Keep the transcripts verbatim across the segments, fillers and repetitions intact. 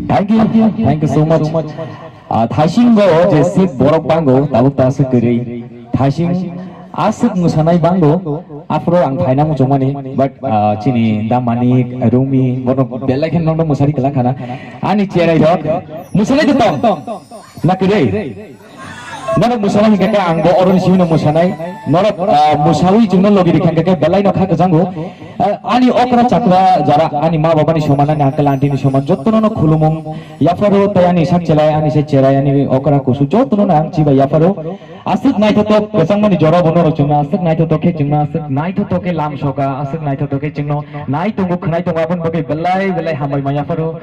Thank you. Thank you so much. Ah, thaisingo je seat borok bango, tabuk ta aswk kwrwi. Thaising aswk mwsanai bango, aphuru ang phaina muchungmani, but, ah, chini Damani, Rumi, bono belai khe nokno mwsari kwlak khana. Ani cherai rok, mwsanai de tong, na kwrwi? Norok mwsana hinkhe khe ang bo oroni simi no mwsanai. Norok, ah, mwsawi chwngno logi rikha hinkhe khe belai no kha kwchango. Ah, ani okra chakra jara ani ma babani soman, ani uncle aunty ni soman, jottono no khulumung yapharo tei ani sak chelai, ani se cherai, ani okra kusu jottono no ang chibai yapharo. Aswk naithotok kwchangmani jora bo norok chwngno aswk naithotok khe chwngno aswk naithotok khe lam soka, aswk naithotok khe chwngno nai tongo, khwnai tongo, aboni bagwi belai belai hambai ma yapharo.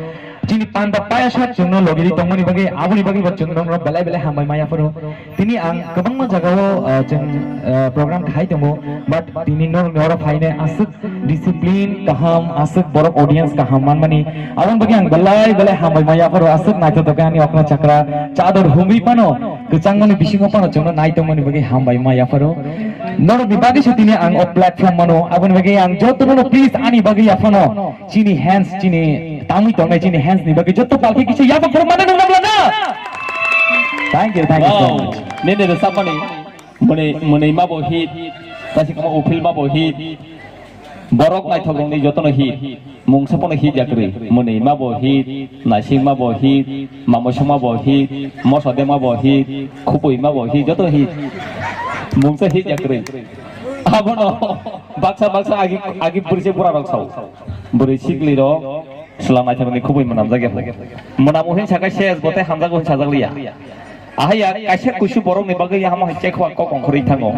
Chini panda payasa chwngno logiri tongmani bagwi, aboni bagwi bo chwng nokno belai belai hambai ma yapharo. Tini ang kwbangma jagao, ah, chwng, ah, program khai tongo, but tini norokni oro phainai aswk discipline kaham, aswk borok audience kaham manmani, aboni bagwi ang belai belai hambai ma yapharo. Aswk naithotok khe ani okra chakra chador humwi phano, kwchangmani bisingo phano chwngno nai tongmani bagwi hambai ma yapharo. Norokni bagwi se tini ang o platform mano, aboni bagwi ang jotono please ani bagwi yaphano. Chini hands, chini tangwi tongnai chini hands ni bagwi jotto palki kisa yaba khorokmano nung nabla na? Thank you, thank you so much. Wow. Nini rwchapmani mwnwi, mwnwi ma bo hit, tasi kama uphil ma bo hit. Borok naithok rokni jotono hit. Mungsa pono hit yakrwi. Mwnwi ma bo hit, naising ma bo hit, mamosong ma bo hit, mosode ma bo hit, khupui ma bo hit, joto hit. Mungsa hit yakrwi. Abono baksa baksa agi, agi bwrwi se bura rok sao. Bwrwi sikli rok, chwla naithok ni khubui mwnamjak ya. Mwnamo hin sakai ses bote hamjago hin sajak liya. Ahai ya kaisa kusu borok ni bagwi hamo hai chekwa kok ongkhorwi thango.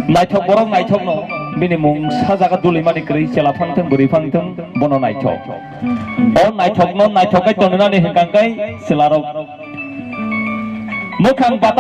Naithok borok naithok no bini mung sa jaga duli mani kwrwi chwla phang thung bwrwi phang thung bono naithok. O naithok no naithok kai tongnani hwnkang kai chwla rok mwkhang bat